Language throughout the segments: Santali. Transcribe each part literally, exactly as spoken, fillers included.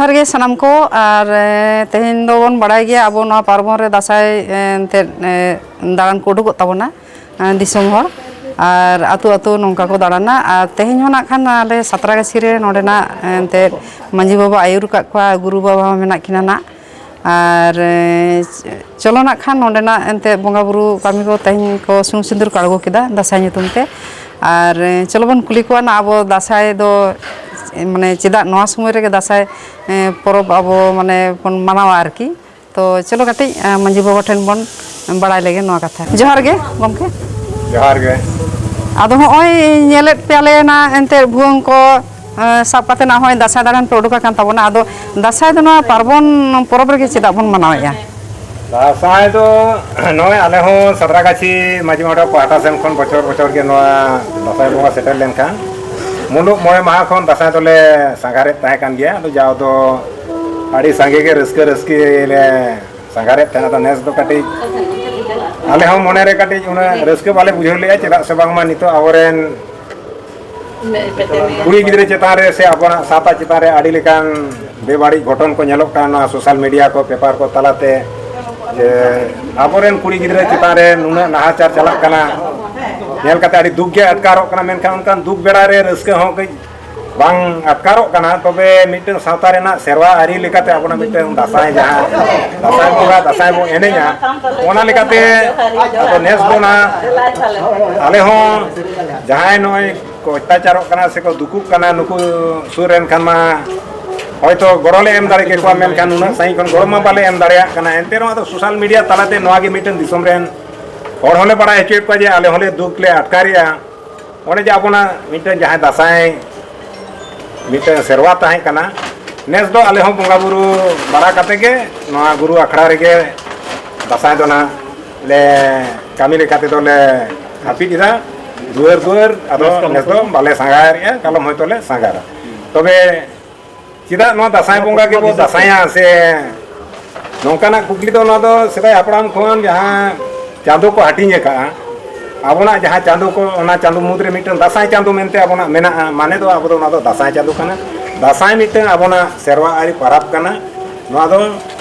ᱡᱚᱦᱟᱨ ᱜᱮ ᱥᱟᱱᱟᱢ ᱠᱚ᱾ ᱟᱨ ᱮ, ᱛᱮᱦᱮᱧ ᱫᱚᱵᱚᱱ ᱵᱟᱲᱟᱭ ᱜᱮᱭᱟ ᱟᱵᱚ ᱱᱚᱣᱟ ᱯᱟᱨᱵᱚᱱ ᱨᱮ ᱫᱟᱸᱥᱟᱭ ᱮ, ᱮᱱᱛᱮᱫ ᱮ, ᱫᱟᱬᱟᱱ ᱠᱚ ᱩᱰᱩᱠᱚᱜ ᱛᱟᱵᱚᱱᱟ ᱮ, ᱫᱤᱥᱚᱢ ᱦᱚᱲ᱾ ᱟᱨ ᱟᱹᱛᱩ ᱟᱹᱛᱩ ᱱᱚᱝᱠᱟ ᱠᱚ ᱫᱟᱬᱟᱱᱟ᱾ ᱟᱨ ᱛᱮᱦᱮᱧ ᱦᱚᱸ ᱱᱟᱜ ᱠᱷᱟᱱ ᱟᱞᱮ ᱥᱟᱛᱨᱟᱜᱟᱹᱪᱷᱤ ᱨᱮ ᱱᱚᱰᱮᱱᱟᱜ ᱮ, ᱮᱱᱛᱮᱫ ᱢᱟᱹᱡᱷᱤ ᱵᱟᱵᱟ ᱟᱹᱭᱩᱨ ᱟᱠᱟᱫ ᱠᱚᱣᱟ, ᱜᱩᱨᱩ ᱵᱟᱵᱟ ᱦᱚᱸ ᱢᱮᱱᱟᱜ ᱠᱤᱱᱟ ᱱᱟᱜ᱾ ᱟᱨ ᱮ, ᱪᱚᱞᱚ ᱱᱟᱜ ᱠᱷᱟᱱ ᱱᱚᱰᱮᱱᱟᱜ ᱮᱱᱛᱮᱫ ᱵᱚᱸᱜᱟ ᱵᱩᱨᱩ ᱠᱟᱹᱢᱤ ᱠᱚ ᱛᱮᱦᱮᱧ ᱠᱚ ᱥᱩᱱᱩᱢ ᱥᱤᱸᱫᱩᱨ ᱠᱚ ᱟᱬᱜᱚ ᱠᱮᱫᱟ ᱫᱟᱸᱥᱟᱭ ᱧᱩᱛᱩᱢ ᱛᱮ᱾ ᱟᱨ ᱮ, ᱪᱚᱞᱚ ᱵᱚᱱ ᱠᱩᱞᱤ ᱠᱚᱣᱟ ᱱᱟᱜ ᱟᱵᱚ ᱫᱟᱸᱥᱟᱭ ᱫᱚ ᱮ, ᱢᱟᱱᱮ ᱪᱮᱫᱟᱜ ᱱᱚᱣᱟ ᱥᱚᱢᱚᱭ ᱨᱮᱜᱮ ᱫᱟᱸᱥᱟᱭ ᱮ, ᱯᱚᱨᱚᱵᱽ ᱟᱵᱚ ᱢᱟᱱᱮ ᱵᱚᱱ ᱢᱟᱱᱟᱣᱟ ᱟᱨᱠᱤ᱾ ᱛᱚ ᱪᱚᱞᱚ ᱠᱟᱹᱴᱤᱡ ᱮ, ᱢᱟᱹᱡᱷᱤ ᱵᱟᱵᱟ ᱴᱷᱮᱱ ᱵᱚᱱ ᱵᱟᱲᱟᱭ ᱞᱮᱜᱮ ᱱᱚᱣᱟ ᱠᱟᱛᱷᱟ᱾ ᱡᱚᱦᱟᱨ ᱜᱮ ᱜᱚᱢᱠᱮ᱾ ᱡᱚᱦᱟᱨ ᱜᱮ᱾ ᱟᱫᱚ ᱦᱚᱸᱜᱼᱚᱭ ᱧᱮᱞᱮᱫ ᱯᱮᱭᱟᱞᱮ ᱱᱟ ᱮᱱᱛᱮᱫ ᱵᱷᱩᱣᱟᱹᱝ ᱠᱚ ᱮ, ᱥᱟᱵ ᱠᱟᱛᱮ ᱱᱟᱜ ᱦᱚᱸᱜᱼᱚᱭ ᱫᱟᱸᱥᱟᱭ ᱫᱟᱬᱟᱱ ᱯᱮ ᱩᱰᱩᱠ ᱟᱠᱟᱱ ᱛᱟᱵᱚᱱᱟ᱾ ᱟᱫᱚ ᱫᱟᱸᱥᱟᱭ ᱫᱚ ᱱᱚᱣᱟ ᱯᱟᱨᱵᱚᱱ ᱯᱚᱨᱚᱵᱽ ᱨᱮᱜᱮ ᱪᱮᱫᱟᱜ ᱵᱚᱱ ᱢᱟᱱᱟᱣᱮᱫᱼᱟ? ᱫᱟᱸᱥᱟᱭ ᱫᱚ ᱱᱚᱜᱼᱚᱭ ᱟᱞᱮ ᱦᱚᱸ ᱥᱟᱸᱛᱨᱟᱜᱟᱹᱪᱷᱤ ᱢᱟᱹᱡᱷᱤ ᱢᱚᱦᱰᱟ ᱯᱟᱦᱴᱟ ᱥᱮᱱ ᱠᱷᱚᱱ ᱵᱚᱪᱷᱚᱨ ᱵᱚᱪᱷᱚᱨ ᱜᱮ ᱱᱚᱣᱟ ᱫᱟᱸᱥᱟᱭ ᱵᱚᱸᱜᱟ ᱥᱮᱴᱮᱨ ᱞᱮᱱᱠᱷᱟᱱ ᱢᱩᱞᱩᱜ ᱢᱚᱬᱮ ᱢᱟᱦᱟ ᱠᱷᱚᱱ ᱫᱟᱸᱥᱟᱭ ᱫᱚᱞᱮ ᱥᱟᱸᱜᱷᱟᱨᱮᱫ ᱛᱟᱦᱮᱸ ᱠᱟᱱ ᱜᱮᱭᱟ᱾ ᱟᱫᱚ ᱡᱟᱣ ᱫᱚ ᱟᱹᱰᱤ ᱥᱟᱸᱜᱮ ᱜᱮ ᱨᱟᱹᱥᱠᱟᱹ ᱨᱟᱹᱥᱠᱟᱹ ᱞᱮ ᱥᱟᱸᱜᱷᱟᱨᱮᱫ ᱛᱟᱦᱮᱸ᱾ ᱟᱫᱚ ᱱᱮᱥ ᱫᱚ ᱠᱟᱹᱴᱤᱡ ᱟᱞᱮ ᱦᱚᱸ ᱢᱚᱱᱮᱨᱮ ᱠᱟᱹᱴᱤᱡ ᱩᱱᱟᱹᱜ ᱨᱟᱹᱥᱠᱟᱹ ᱵᱟᱞᱮ ᱵᱩᱡᱷᱟᱹᱣ ᱞᱮᱫᱼᱟ, ᱪᱮᱫᱟᱜ ᱥᱮ ᱵᱟᱝᱢᱟ ᱱᱤᱛᱚᱜ ᱟᱵᱚᱨᱮᱱ ᱠᱩᱲᱤ ᱜᱤᱫᱽᱨᱟᱹ ᱪᱮᱛᱟᱱ ᱨᱮ ᱥᱮ ᱟᱵᱚᱱᱟᱜ ᱥᱟᱶᱛᱟ ᱪᱮᱛᱟᱱ ᱨᱮ ᱟᱹᱰᱤ ᱞᱮᱠᱟᱱ ᱵᱮᱵᱟᱹᱲᱤᱡ ᱜᱷᱚᱴᱚᱱ ᱠᱚ ᱧᱮᱞᱚᱜ ᱠᱟᱱᱟ ᱱᱚᱣᱟ ᱥᱳᱥᱟᱞ ᱢᱤᱰᱤᱭᱟ ᱠᱚ, ᱯᱮᱯᱟᱨ ᱠᱚ ᱛᱟᱞᱟᱛᱮ᱾ ᱡᱮ ᱟᱵᱚᱨᱮᱱ ᱠᱩᱲᱤ ᱜᱤᱫᱽᱨᱟᱹ ᱪᱮᱛᱟᱱ ᱨᱮ ᱱᱩᱱᱟᱹᱜ ᱱᱟᱦᱟᱪᱟᱨ ᱪᱟᱞᱟᱜ ᱠᱟᱱᱟ, ᱧᱮᱞ ᱠᱟᱛᱮ ᱟᱹᱰᱤ ᱫᱩᱠ ᱜᱮ ᱟᱴᱠᱟᱨᱚᱜ ᱠᱟᱱᱟ᱾ ᱢᱮᱱᱠᱷᱟᱱ ᱚᱱᱠᱟᱱ ᱫᱩᱠ ᱵᱮᱲᱟ ᱨᱮ ᱨᱟᱹᱥᱠᱟᱹ ᱦᱚᱸ ᱠᱟᱹᱡ ᱵᱟᱝ ᱟᱴᱠᱟᱨᱚᱜ ᱠᱟᱱᱟ᱾ ᱛᱚᱵᱮ ᱢᱤᱫᱴᱟᱝ ᱥᱟᱶᱛᱟ ᱨᱮᱱᱟᱜ ᱥᱮᱨᱣᱟ ᱟᱹᱨᱤ ᱞᱮᱠᱟᱛᱮ ᱟᱵᱚᱱᱟᱜ ᱢᱤᱫᱴᱟᱝ ᱫᱟᱸᱥᱟᱭ, ᱡᱟᱦᱟᱸ ᱫᱟᱸᱥᱟᱭ ᱵᱚᱸᱜᱟ ᱫᱟᱸᱥᱟᱭ ᱵᱚᱱ ᱮᱱᱮᱡᱼᱟ, ᱚᱱᱟ ᱞᱮᱠᱟᱛᱮ ᱟᱫᱚ ᱱᱮᱥ ᱫᱚ ᱱᱟᱦᱟᱜ ᱟᱞᱮ ᱦᱚᱸ ᱡᱟᱦᱟᱸᱭ ᱱᱚᱜᱼᱚᱭ ᱠᱚ ᱚᱛᱛᱟᱪᱟᱨᱚᱜ ᱠᱟᱱᱟ ᱥᱮᱠᱚ ᱫᱩᱠᱩᱜ ᱠᱟᱱᱟ, ᱱᱩᱠᱩ ᱥᱩᱨ ᱨᱮᱱ ᱠᱷᱟᱱ ᱢᱟ ᱦᱚᱭᱛᱚ ᱜᱚᱲᱚ ᱞᱮ ᱮᱢ ᱫᱟᱲᱮ ᱠᱮᱠᱚᱣᱟ, ᱢᱮᱱᱠᱷᱟᱱ ᱱᱩᱱᱟᱹᱜ ᱥᱟᱺᱜᱤᱧ ᱠᱷᱚᱱ ᱜᱚᱲᱚ ᱢᱟ ᱵᱟᱞᱮ ᱮᱢ ᱫᱟᱲᱮᱭᱟᱜ ᱠᱟᱱᱟ᱾ ᱮᱱᱛᱮ ᱨᱮᱦᱚᱸ ᱟᱫᱚ ᱥᱳᱥᱟᱞ ᱢᱤᱰᱤᱭᱟ ᱛᱟᱞᱟᱛᱮ ᱱᱚᱣᱟ ᱜᱮ ᱢᱤᱫᱴᱮᱱ ᱫᱤᱥᱚᱢ ᱨᱮᱱ ᱦᱚᱲ ᱦᱚᱸᱞᱮ ᱵᱟᱲᱟᱭ ᱦᱚᱪᱚᱭᱮᱫ ᱠᱚᱣᱟ ᱡᱮ ᱟᱞᱮ ᱦᱚᱸᱞᱮ ᱫᱩᱠ ᱞᱮ ᱟᱴᱠᱟᱨᱮᱜᱼᱟ᱾ ᱚᱱᱮ ᱡᱮ ᱟᱵᱚᱱᱟᱜ ᱢᱤᱫᱴᱮᱱ ᱡᱟᱦᱟᱸ ᱫᱟᱸᱥᱟᱭ ᱢᱤᱫᱴᱮᱱ ᱥᱮᱨᱣᱟ ᱛᱟᱦᱮᱸ ᱠᱟᱱᱟ, ᱱᱮᱥ ᱫᱚ ᱟᱞᱮ ᱦᱚᱸ ᱵᱚᱸᱜᱟ ᱵᱩᱨᱩ ᱵᱟᱲᱟ ᱠᱟᱛᱮ ᱜᱮ ᱱᱚᱣᱟ ᱜᱩᱨᱩ ᱟᱠᱷᱲᱟ ᱨᱮᱜᱮ ᱫᱟᱸᱥᱟᱭ ᱫᱚ ᱱᱟᱦᱟᱜ ᱞᱮ ᱠᱟᱹᱢᱤ ᱞᱮᱠᱟ ᱛᱮᱫᱚ ᱞᱮ ᱦᱟᱹᱯᱤᱫ ᱮᱫᱟ᱾ ᱫᱩᱣᱟᱹᱨ ᱫᱩᱣᱟᱹᱨ ᱟᱫᱚ ᱱᱮᱥ ᱫᱚ ᱵᱟᱞᱮ ᱥᱟᱸᱜᱷᱟᱨᱮᱜᱼᱟ, ᱠᱟᱞᱚᱢ ᱦᱚᱭᱛᱚ ᱞᱮ ᱥᱟᱸᱜᱷᱟᱨᱟ᱾ ᱛᱚᱵᱮ ᱪᱮᱫᱟᱜ ᱱᱚᱣᱟ ᱫᱟᱸᱥᱟᱭ ᱵᱚᱸᱜᱟ ᱜᱮᱵᱚ ᱫᱟᱸᱥᱟᱭᱟ ᱥᱮ ᱱᱚᱝᱠᱟᱱᱟᱜ ᱠᱩᱠᱞᱤ ᱫᱚ ᱱᱚᱣᱟ ᱫᱚ ᱥᱮᱫᱟᱭ ᱦᱟᱯᱲᱟᱢ ᱠᱷᱚᱱ ᱡᱟᱦᱟᱸ ᱪᱟᱸᱫᱚ ᱠᱚ ᱦᱟᱹᱴᱤᱧ ᱟᱠᱟᱫᱼᱟ, ᱟᱵᱚᱱᱟᱜ ᱡᱟᱦᱟᱸ ᱪᱟᱸᱫᱚ ᱠᱚ, ᱚᱱᱟ ᱪᱟᱸᱫᱚ ᱢᱩᱫᱽᱨᱮ ᱢᱤᱫᱴᱟᱝ ᱫᱟᱸᱥᱟᱭ ᱪᱟᱸᱫᱚ ᱢᱮᱱᱛᱮ ᱟᱵᱚᱱᱟᱜ ᱢᱮᱱᱟᱜᱼᱟ᱾ ᱢᱟᱱᱮ ᱫᱚ ᱟᱵᱚ ᱫᱚ ᱚᱱᱟ ᱫᱚ ᱫᱟᱸᱥᱟᱭ ᱪᱟᱸᱫᱚ ᱠᱟᱱᱟ᱾ ᱫᱟᱸᱥᱟᱭ ᱢᱤᱫᱴᱟᱝ ᱟᱵᱚᱱᱟᱜ ᱥᱮᱨᱣᱟ ᱟᱹᱨᱤ ᱯᱟᱨᱟᱵᱽ ᱠᱟᱱᱟ᱾ ᱱᱚᱣᱟ ᱫᱚ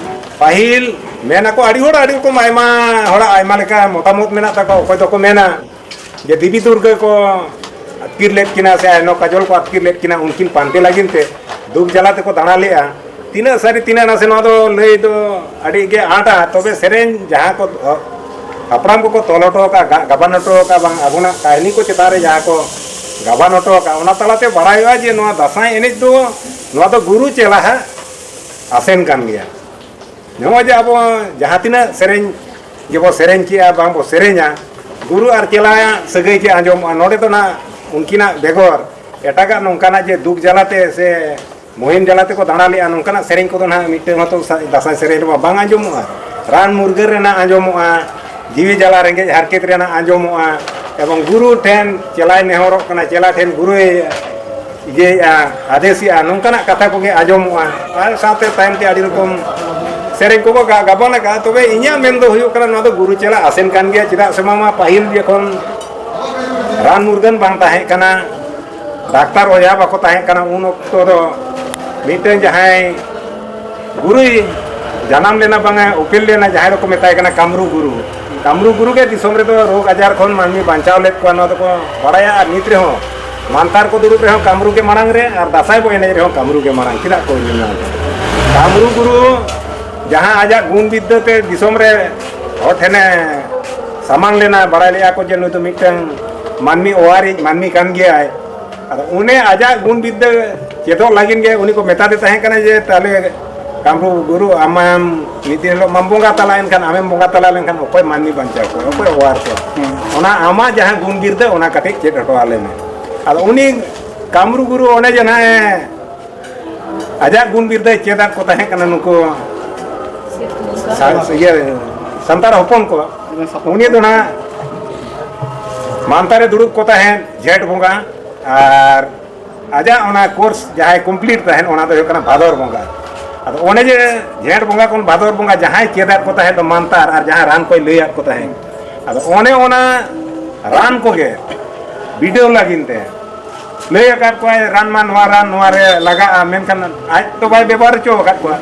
ᱯᱟᱹᱦᱤᱞ ᱢᱮᱱ ᱟᱠᱚ, ᱟᱹᱰᱤ ᱦᱚᱲ ᱟᱹᱰᱤ ᱨᱚᱠᱚᱢ, ᱟᱭᱢᱟ ᱦᱚᱲᱟᱜ ᱟᱭᱢᱟ ᱞᱮᱠᱟ ᱢᱚᱛᱟᱢᱚᱛ ᱢᱮᱱᱟᱜ ᱛᱟᱠᱚᱣᱟ᱾ ᱚᱠᱚᱭ ᱫᱚᱠᱚ ᱢᱮᱱᱟ ᱡᱮ ᱫᱮᱵᱤ ᱫᱩᱨᱜᱟᱹ ᱠᱚ ᱟᱹᱛᱠᱤᱨ ᱞᱮᱫ ᱠᱤᱱᱟ ᱥᱮ ᱟᱭᱱᱚᱢ ᱠᱟᱡᱚᱞ ᱠᱚ ᱟᱹᱛᱠᱤᱨ ᱞᱮᱫ ᱠᱤᱱᱟ, ᱩᱱᱠᱤᱱ ᱯᱟᱱᱛᱮ ᱞᱟᱹᱜᱤᱫ ᱛᱮ ᱫᱩᱠ ᱡᱟᱞᱟ ᱛᱮᱠᱚ ᱫᱟᱬᱟ ᱞᱮᱫᱼᱟ᱾ ᱛᱤᱱᱟᱹᱜ ᱥᱟᱹᱨᱤ ᱛᱤᱱᱟᱹᱜ ᱱᱟᱥᱮ, ᱱᱚᱣᱟ ᱫᱚ ᱞᱟᱹᱭ ᱫᱚ ᱟᱹᱰᱤ ᱜᱮ ᱟᱸᱴᱟ᱾ ᱛᱚᱵᱮ ᱥᱮᱨᱮᱧ ᱡᱟᱦᱟᱸ ᱠᱚ ᱦᱟᱯᱲᱟᱢ ᱠᱚᱠᱚ ᱛᱚᱞ ᱦᱚᱴᱚ ᱟᱠᱟᱫ, ᱜᱟ- ᱜᱟᱵᱟᱱ ᱦᱚᱴᱚ ᱟᱠᱟᱫ, ᱵᱟᱝ ᱟᱵᱚᱱᱟᱜ ᱠᱟᱹᱦᱱᱤ ᱠᱚ ᱪᱮᱛᱟᱱ ᱨᱮ ᱡᱟᱦᱟᱸ ᱠᱚ ᱜᱟᱵᱟᱱ ᱦᱚᱴᱚ ᱟᱠᱟᱫ, ᱚᱱᱟ ᱛᱟᱞᱟᱛᱮ ᱵᱟᱲᱟᱭᱚᱜᱼᱟ ᱡᱮ ᱱᱚᱣᱟ ᱫᱟᱸᱥᱟᱭ ᱮᱱᱮᱡ ᱫᱚ, ᱱᱚᱣᱟ ᱫᱚ ᱜᱩᱨᱩ ᱪᱮᱞᱟ ᱦᱟᱜ ᱟᱥᱮᱱ ᱠᱟᱱ ᱜᱮᱭᱟ᱾ ᱱᱚᱜᱼᱚᱭ ᱡᱮ ᱟᱵᱚ ᱡᱟᱦᱟᱸ ᱛᱤᱱᱟᱹᱜ ᱥᱮᱨᱮᱧ ᱜᱮᱵᱚ ᱥᱮᱨᱮᱧ ᱠᱮᱜᱼᱟ, ᱵᱟᱝ ᱵᱚ ᱥᱮᱨᱮᱧᱟ, ᱜᱩᱨᱩ ᱟᱨ ᱪᱮᱞᱟᱭᱟᱜ ᱥᱟᱹᱜᱟᱹᱭ ᱜᱮ ᱟᱸᱡᱚᱢᱚᱜᱼᱟ᱾ ᱱᱚᱰᱮ ᱫᱚ ᱱᱟᱜ ᱩᱱᱠᱤᱱᱟᱜ ᱵᱮᱜᱚᱨ ᱮᱴᱟᱜᱟᱜ ᱱᱚᱝᱠᱟᱱᱟᱜ ᱡᱮ ᱫᱩᱠ ᱡᱟᱞᱟᱛᱮ ᱥᱮ ᱢᱩᱦᱤᱢ ᱡᱟᱞᱟ ᱛᱮᱠᱚ ᱫᱟᱬᱟ ᱞᱮᱜᱼᱟ, ᱱᱚᱝᱠᱟᱱᱟᱜ ᱥᱮᱨᱮᱧ ᱠᱚᱫᱚ ᱱᱟᱦᱟᱜ ᱢᱤᱫᱴᱟᱝ ᱦᱚᱸᱛᱚ ᱥᱟ- ᱫᱟᱸᱥᱟᱭ ᱥᱮᱨᱮᱧ ᱨᱮᱢᱟ ᱵᱟᱝ ᱟᱸᱡᱚᱢᱚᱜᱼᱟ᱾ ᱨᱟᱱ ᱢᱩᱨᱜᱟᱹᱱ ᱨᱮᱱᱟᱜ ᱟᱸᱡᱚᱢᱚᱜᱼᱟ, ᱡᱤᱣᱤ ᱡᱟᱞᱟ ᱨᱮᱸᱜᱮᱡ ᱦᱟᱨᱠᱮᱛ ᱨᱮᱱᱟᱜ ᱟᱸᱡᱚᱢᱚᱜᱼᱟ, ᱮᱵᱚᱝ ᱜᱩᱨᱩ ᱴᱷᱮᱱ ᱪᱮᱞᱟᱭ ᱱᱮᱦᱚᱨᱚᱜ ᱠᱟᱱᱟ, ᱪᱮᱞᱟ ᱴᱷᱮᱱ ᱜᱩᱨᱩᱭ ᱤᱭᱟᱹᱭᱮᱜᱼᱟ, ᱟᱫᱮᱥᱮᱜᱼᱟ, ᱱᱚᱝᱠᱟᱱᱟᱜ ᱠᱟᱛᱷᱟ ᱠᱚᱜᱮ ᱟᱸᱡᱚᱢᱚᱜᱼᱟ᱾ ᱟᱨ ᱥᱟᱶᱛᱮ ᱛᱟᱭᱚᱢ ᱛᱮ ᱟᱹᱰᱤ ᱨᱚᱠᱚᱢ ᱥᱮᱨᱮᱧ ᱠᱚᱠᱚ ᱜᱟ- ᱜᱟᱵᱟᱱ ᱟᱠᱟᱫᱼᱟ᱾ ᱛᱚᱵᱮ ᱤᱧᱟᱹᱜ ᱢᱮᱱ ᱫᱚ ᱦᱩᱭᱩᱜ ᱠᱟᱱᱟ, ᱱᱚᱣᱟ ᱫᱚ ᱜᱩᱨᱩ ᱪᱮᱞᱟ ᱟᱥᱮᱱ ᱠᱟᱱ ᱜᱮᱭᱟ᱾ ᱪᱮᱫᱟᱜ ᱥᱮ ᱵᱟᱝᱢᱟ ᱯᱟᱹᱦᱤᱞ ᱡᱚᱠᱷᱚᱱ ᱨᱟᱱ ᱢᱩᱨᱜᱟᱹᱱ ᱵᱟᱝ ᱛᱟᱦᱮᱸ ᱠᱟᱱᱟ, ᱰᱟᱠᱛᱟᱨ ᱚᱡᱷᱟ ᱵᱟᱠᱚ ᱛᱟᱦᱮᱸ ᱠᱟᱱᱟ, ᱩᱱ ᱚᱠᱛᱚ ᱫᱚ ᱢᱤᱫᱴᱟᱝ ᱡᱟᱦᱟᱸᱭ ᱜᱩᱨᱩᱭ ᱡᱟᱱᱟᱢ ᱞᱮᱱᱟ, ᱵᱟᱝᱟ ᱩᱯᱮᱞ ᱞᱮᱱᱟ, ᱡᱟᱦᱟᱸᱭ ᱫᱚᱠᱚ ᱢᱮᱛᱟᱭ ᱠᱟᱱᱟ ᱠᱟᱢᱨᱩ ᱜᱩᱨᱩ᱾ ᱠᱟᱢᱨᱩ ᱜᱩᱨᱩ ᱜᱮ ᱫᱤᱥᱚᱢ ᱨᱮᱫᱚ ᱨᱳᱜᱽ ᱟᱡᱟᱨ ᱠᱷᱚᱱ ᱢᱟᱹᱱᱢᱤ ᱵᱟᱧᱪᱟᱣ ᱞᱮᱫ ᱠᱚᱣᱟ, ᱱᱚᱣᱟ ᱫᱚᱠᱚ ᱵᱟᱲᱟᱭᱟ᱾ ᱟᱨ ᱱᱤᱛ ᱨᱮᱦᱚᱸ ᱢᱟᱱᱛᱟᱨ ᱠᱚ ᱫᱩᱲᱩᱵ ᱨᱮᱦᱚᱸ ᱠᱟᱢᱨᱩ ᱜᱮ ᱢᱟᱲᱟᱝ ᱨᱮ, ᱟᱨ ᱫᱟᱸᱥᱟᱭ ᱵᱚ ᱮᱱᱮᱡ ᱨᱮᱦᱚᱸ ᱠᱟᱢᱨᱩ ᱜᱮ ᱢᱟᱲᱟᱝ᱾ ᱪᱮᱫᱟᱜ ᱠᱚ ᱧᱩᱢᱟ? ᱠᱟᱢᱨᱩ ᱜᱩᱨᱩ ᱡᱟᱦᱟᱸ ᱟᱡᱟᱜ ᱜᱩᱱ ᱵᱤᱫᱽᱫᱟᱹ ᱛᱮ ᱫᱤᱥᱚᱢ ᱨᱮ ᱦᱚᱲ ᱴᱷᱮᱱᱮ ᱥᱟᱢᱟᱝ ᱞᱮᱱᱟ, ᱵᱟᱲᱟᱭ ᱞᱮᱜᱼᱟ ᱠᱚ ᱡᱮ ᱱᱩᱭ ᱫᱚ ᱢᱤᱫᱴᱟᱝ ᱢᱟᱹᱱᱢᱤ ᱚᱣᱟᱨᱤᱡ ᱢᱟᱹᱱᱢᱤ ᱠᱟᱱ ᱜᱮᱭᱟᱭ᱾ ᱟᱫᱚ ᱚᱱᱮ ᱟᱡᱟᱜ ᱜᱩᱱ ᱵᱤᱫᱽᱫᱟᱹ ᱪᱮᱫᱚᱜ ᱞᱟᱹᱜᱤᱫ ᱜᱮ ᱩᱱᱤ ᱠᱚ ᱢᱮᱛᱟᱫᱮ ᱛᱟᱦᱮᱸ ᱠᱟᱱᱟ ᱡᱮ, "ᱛᱟᱦᱞᱮ ᱠᱟᱢᱨᱩ ᱜᱩᱨᱩ, ᱟᱢ ᱢᱤᱫ ᱫᱤᱱ ᱦᱤᱞᱳᱜ ᱢᱟᱢ ᱵᱚᱸᱜᱟ ᱛᱟᱞᱟ ᱮᱱᱠᱷᱟᱱ, ᱟᱢᱮᱢ ᱵᱚᱸᱜᱟ ᱛᱟᱞᱟ ᱞᱮᱱᱠᱷᱟᱱ ᱚᱠᱚᱭ ᱢᱟᱹᱱᱢᱤ ᱵᱟᱧᱪᱟᱣ ᱠᱚᱣᱟ, ᱚᱠᱚᱭ ᱚᱣᱟᱨ ᱠᱚᱣᱟ? ᱦᱩᱸ᱾ ᱚᱱᱟ ᱟᱢᱟᱜ ᱡᱟᱦᱟᱸ ᱜᱩᱱ ᱵᱤᱨᱫᱟᱹ, ᱚᱱᱟ ᱠᱟᱹᱴᱤᱡ ᱪᱮᱫ ᱦᱚᱴᱚ ᱟᱞᱮ ᱢᱮ᱾" ᱟᱫᱚ ᱩᱱᱤ ᱠᱟᱢᱨᱩ ᱜᱩᱨᱩ ᱚᱱᱮ ᱡᱮ ᱱᱟᱜᱼᱮ ᱟᱡᱟᱜ ᱜᱩᱱ ᱵᱤᱨᱫᱟᱹᱭ ᱪᱮᱫ ᱟᱫ ᱠᱚ ᱛᱟᱦᱮᱸ ᱠᱟᱱᱟ ᱱᱩᱠᱩ ᱥᱟ- ᱤᱭᱟᱹ ᱥᱟᱱᱛᱟᱲ ᱦᱚᱯᱚᱱ ᱠᱚ, ᱩᱱᱤ ᱫᱚ ᱱᱟᱜ ᱢᱟᱱᱛᱟᱨᱮ ᱫᱩᱲᱩᱵ ᱠᱚ ᱛᱟᱦᱮᱸᱫ ᱡᱷᱮᱸᱴ ᱵᱚᱸᱜᱟ, ᱟᱨ ᱟᱡᱟᱜ ᱚᱱᱟ ᱠᱳᱨᱥ ᱡᱟᱦᱟᱸᱭ ᱠᱚᱢᱯᱞᱤᱴ ᱛᱟᱦᱮᱸᱫ, ᱚᱱᱟ ᱫᱚ ᱦᱩᱭᱩᱜ ᱠᱟᱱᱟ ᱵᱷᱟᱫᱚᱨ ᱵᱚᱸᱜᱟ᱾ ᱟᱫᱚ ᱚᱱᱮ ᱡᱮ ᱡᱷᱮᱸᱴ ᱵᱚᱸᱜᱟ ᱠᱷᱚᱱ ᱵᱷᱟᱫᱚᱨ ᱵᱚᱸᱜᱟ ᱡᱟᱦᱟᱸᱭ ᱪᱮᱫ ᱟᱫ ᱠᱚ ᱛᱟᱦᱮᱸᱫ ᱫᱚ ᱢᱟᱱᱛᱟᱨ, ᱟᱨ ᱡᱟᱦᱟᱸ ᱨᱟᱱ ᱠᱚᱭ ᱞᱟᱹᱭ ᱟᱫ ᱠᱚ ᱛᱟᱦᱮᱸᱫ, ᱟᱫᱚ ᱚᱱᱮ ᱚᱱᱟ ᱨᱟᱱ ᱠᱚᱜᱮ ᱵᱤᱰᱟᱹᱣ ᱞᱟᱹᱜᱤᱫ ᱛᱮ ᱞᱟᱹᱭ ᱟᱠᱟᱫ ᱠᱚᱣᱟᱭ, ᱨᱟᱱ ᱢᱟ ᱱᱚᱣᱟ ᱨᱟᱱ, ᱱᱚᱣᱟ ᱨᱮ ᱞᱟᱜᱟᱜᱼᱟ, ᱢᱮᱱᱠᱷᱟᱱ ᱟᱡ ᱫᱚ ᱵᱟᱭ ᱵᱮᱵᱚᱦᱟᱨ ᱦᱚᱪᱚ ᱟᱠᱟᱫ ᱠᱚᱣᱟ᱾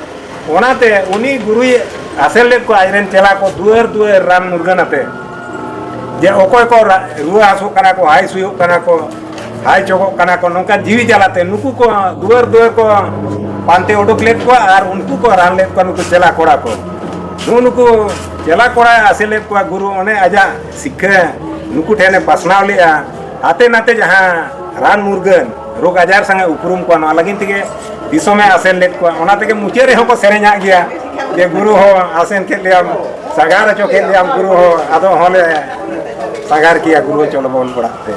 ᱚᱱᱟᱛᱮ ᱩᱱᱤ ᱜᱩᱨᱩᱭ ᱟᱥᱮᱱ ᱞᱮᱫ ᱠᱚᱣᱟ ᱟᱡᱨᱮᱱ ᱪᱮᱞᱟ ᱠᱚ ᱫᱩᱣᱟᱹᱨ ᱫᱩᱣᱟᱹᱨ ᱨᱟᱱ ᱢᱩᱨᱜᱟᱹᱱ ᱟᱛᱮ, ᱡᱮ ᱚᱠᱚᱭ ᱠᱚ ᱨᱟ-, ᱨᱩᱣᱟᱹ ᱦᱟᱹᱥᱩᱜ ᱠᱟᱱᱟ ᱠᱚ, ᱦᱟᱭ ᱥᱩᱭᱩᱜ ᱠᱟᱱᱟ ᱠᱚ, ᱦᱟᱭ ᱪᱚᱜᱚᱜ ᱠᱟᱱᱟ ᱠᱚ, ᱱᱚᱝᱠᱟ ᱡᱤᱣᱤ ᱡᱟᱞᱟᱛᱮ ᱱᱩᱠᱩ ᱠᱚ ᱫᱩᱣᱟᱹᱨ ᱫᱩᱣᱟᱹᱨ ᱠᱚ ᱯᱟᱱᱛᱮ ᱩᱰᱩᱠ ᱞᱮᱫ ᱠᱚᱣᱟ ᱟᱨ ᱩᱱᱠᱩ ᱠᱚ ᱨᱟᱱ ᱞᱮᱫ ᱠᱚᱣᱟ ᱱᱩᱠᱩ ᱪᱮᱞᱟ ᱠᱚᱲᱟ ᱠᱚ᱾ ᱱᱩᱜᱼᱩ ᱱᱩᱠᱩ ᱪᱮᱞᱟ ᱠᱚᱲᱟᱭ ᱟᱥᱮᱱ ᱞᱮᱫ ᱠᱚᱣᱟ ᱜᱩᱨᱩ, ᱚᱱᱮ ᱟᱡᱟᱜ ᱥᱤᱠᱠᱷᱟᱹ ᱱᱩᱠᱩ ᱴᱷᱮᱱᱮ ᱯᱟᱥᱱᱟᱣ ᱞᱮᱫᱼᱟ᱾ ᱦᱟᱛᱮ ᱱᱟᱛᱮ ᱡᱟᱦᱟᱸ ᱨᱟᱱ ᱢᱩᱨᱜᱟᱹᱱ, ᱨᱳᱜᱽ ᱟᱡᱟᱨ ᱥᱟᱝ ᱮ ᱩᱯᱨᱩᱢ ᱠᱚᱣᱟ, ᱱᱚᱣᱟ ᱞᱟᱹᱜᱤᱫ ᱛᱮᱜᱮ ᱫᱤᱥᱚᱢᱮ ᱟᱥᱮᱱ ᱞᱮᱫ ᱠᱚᱣᱟ᱾ ᱚᱱᱟ ᱛᱮᱜᱮ ᱢᱩᱪᱟᱹᱫ ᱨᱮᱦᱚᱸ ᱠᱚ ᱥᱮᱨᱮᱧᱟᱜ ᱜᱮᱭᱟ ᱡᱮ, "ᱜᱩᱨᱩ ᱦᱚᱸ ᱟᱥᱮᱱ ᱠᱮᱫ ᱞᱮᱭᱟᱢ, ᱥᱟᱜᱟᱲ ᱦᱚᱪᱚ ᱠᱮᱫ ᱞᱮᱭᱟᱢ ᱜᱩᱨᱩ ᱦᱚᱸ, ᱟᱫᱚ ᱦᱚᱸᱞᱮ ᱥᱟᱜᱟᱲ ᱠᱮᱭᱟ ᱜᱩᱨᱩ, ᱪᱚᱞᱚ ᱵᱚᱱ ᱚᱲᱟᱜ ᱛᱮ᱾"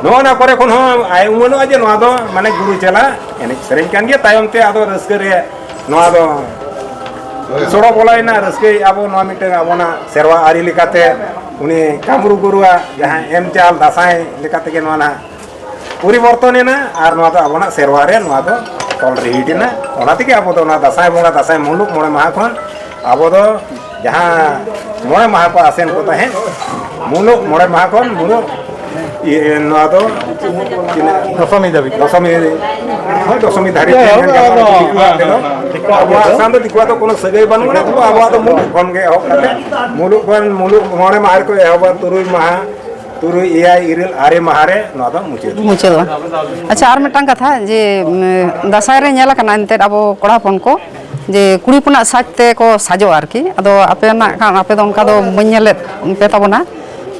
ᱱᱚᱜᱼᱚ ᱱᱚᱣᱟ ᱠᱚᱨᱮ ᱠᱷᱚᱱ ᱦᱚᱸ ᱟᱭ ᱩᱢᱟᱹᱱᱚᱜᱼᱟ ᱡᱮ ᱱᱚᱣᱟ ᱫᱚ ᱢᱟᱱᱮ ᱜᱩᱨᱩ ᱪᱮᱞᱟ ᱮᱱᱮᱡ ᱥᱮᱨᱮᱧ ᱠᱟᱱ ᱜᱮᱭᱟ᱾ ᱛᱟᱭᱚᱢ ᱛᱮ ᱟᱫᱚ ᱨᱟᱹᱥᱠᱟᱹ ᱨᱮ ᱱᱚᱣᱟ ᱫᱚ ᱥᱚᱲᱚ ᱵᱚᱞᱚᱭᱮᱱᱟ, ᱨᱟᱹᱥᱠᱟᱹᱭᱮᱫᱼᱟ ᱵᱚ᱾ ᱱᱚᱣᱟ ᱢᱤᱫᱴᱟᱝ ᱟᱵᱚᱱᱟᱜ ᱥᱮᱨᱣᱟ ᱟᱹᱨᱤ ᱞᱮᱠᱟᱛᱮ ᱩᱱᱤ ᱠᱟᱢᱨᱩ ᱜᱩᱨᱩᱣᱟᱜ ᱡᱟᱦᱟᱸ ᱮᱢ ᱪᱟᱞ ᱫᱟᱸᱥᱟᱭ ᱞᱮᱠᱟ ᱛᱮᱜᱮ ᱱᱚᱣᱟ ᱱᱟᱦᱟᱜ ᱯᱚᱨᱤᱵᱚᱨᱛᱚᱱ ᱮᱱᱟ ᱟᱨ ᱱᱚᱣᱟ ᱫᱚ ᱟᱵᱚᱱᱟᱜ ᱥᱮᱨᱣᱟ ᱨᱮ ᱱᱚᱣᱟ ᱫᱚ ᱛᱚᱞ ᱨᱤᱦᱤᱴ ᱮᱱᱟ᱾ ᱚᱱᱟ ᱛᱮᱜᱮ ᱟᱵᱚ ᱫᱚ ᱚᱱᱟ ᱫᱟᱸᱥᱟᱭ ᱵᱚᱸᱜᱟ, ᱫᱟᱸᱥᱟᱭ ᱢᱩᱞᱩᱜ ᱢᱚᱬᱮ ᱢᱟᱦᱟ ᱠᱷᱚᱱ ᱟᱵᱚ ᱫᱚ ᱡᱟᱦᱟᱸ ᱢᱚᱬᱮ ᱢᱟᱦᱟ ᱠᱚ ᱟᱥᱮᱱ ᱠᱚ ᱛᱟᱦᱮᱸᱫ, ᱢᱩᱞᱩᱜ ᱢᱚᱬᱮ ᱢᱟᱦᱟ ᱠᱷᱚᱱ ᱢᱩᱞᱩᱜ ᱤᱭᱟᱹ, ᱱᱚᱣᱟ ᱫᱚ ᱛᱤᱱᱟᱹᱜ? ᱫᱚᱥᱚᱢᱤ ᱫᱷᱟᱹᱵᱤᱡ᱾ ᱫᱚᱥᱚᱢᱤ, ᱦᱳᱭ, ᱫᱚᱥᱚᱢᱤ ᱫᱷᱟᱹᱨᱤᱡ ᱜᱮ ᱢᱮᱱ ᱜᱟᱱᱚᱜᱼᱟ᱾ ᱫᱤᱠᱩᱣᱟᱜ ᱛᱮᱫᱚ, ᱟᱵᱚᱣᱟᱜ ᱥᱟᱶ ᱫᱚ ᱫᱤᱠᱩᱣᱟᱜ ᱫᱚ ᱠᱳᱱᱳ ᱥᱟᱹᱜᱟᱹᱭ ᱵᱟᱹᱱᱩᱜᱼᱟ, ᱛᱚᱵᱮ ᱟᱵᱚᱣᱟᱜ ᱫᱚ ᱢᱩᱞᱩᱜ ᱠᱷᱚᱱ ᱜᱮ ᱮᱦᱚᱵ ᱠᱟᱛᱮ, ᱢᱩᱞᱩᱜ ᱠᱷᱚᱱ, ᱢᱩᱞᱩᱜ ᱢᱚᱬᱮ ᱢᱟᱦᱟ ᱨᱮᱠᱚ ᱮᱦᱚᱵᱟ, ᱛᱩᱨᱩᱭ ᱢᱟᱦᱟ, ᱛᱩᱨᱩᱭ, ᱮᱭᱟᱭ, ᱤᱨᱟᱹᱞ, ᱟᱨᱮ ᱢᱟᱦᱟ ᱨᱮ ᱱᱚᱣᱟ ᱫᱚ ᱢᱩᱪᱟᱹᱫᱚᱜᱼᱟ᱾ ᱢᱩᱪᱟᱹᱫᱚᱜᱼᱟ᱾ ᱟᱪᱪᱷᱟ, ᱟᱨ ᱢᱤᱫᱴᱟᱝ ᱠᱟᱛᱷᱟ ᱡᱮ, ᱩᱢ, ᱫᱟᱸᱥᱟᱭ ᱨᱮ ᱧᱮᱞ ᱟᱠᱟᱱᱟ ᱮᱱᱛᱮᱫ ᱟᱵᱚ ᱠᱚᱲᱟ ᱦᱚᱯᱚᱱ ᱠᱚ ᱡᱮ ᱠᱩᱲᱤ ᱦᱚᱯᱚᱱᱟᱜ ᱥᱟᱡᱽ ᱛᱮᱠᱚ ᱥᱟᱡᱚᱜᱼᱟ ᱟᱨᱠᱤ᱾ ᱟᱫᱚ ᱟᱯᱮ ᱱᱟᱜ ᱠᱷᱟᱱ ᱟᱯᱮ ᱫᱚ ᱚᱱᱠᱟ ᱫᱚ ᱵᱟᱹᱧ ᱧᱮᱞᱮᱫ ᱯᱮ ᱛᱟᱵᱚᱱᱟ᱾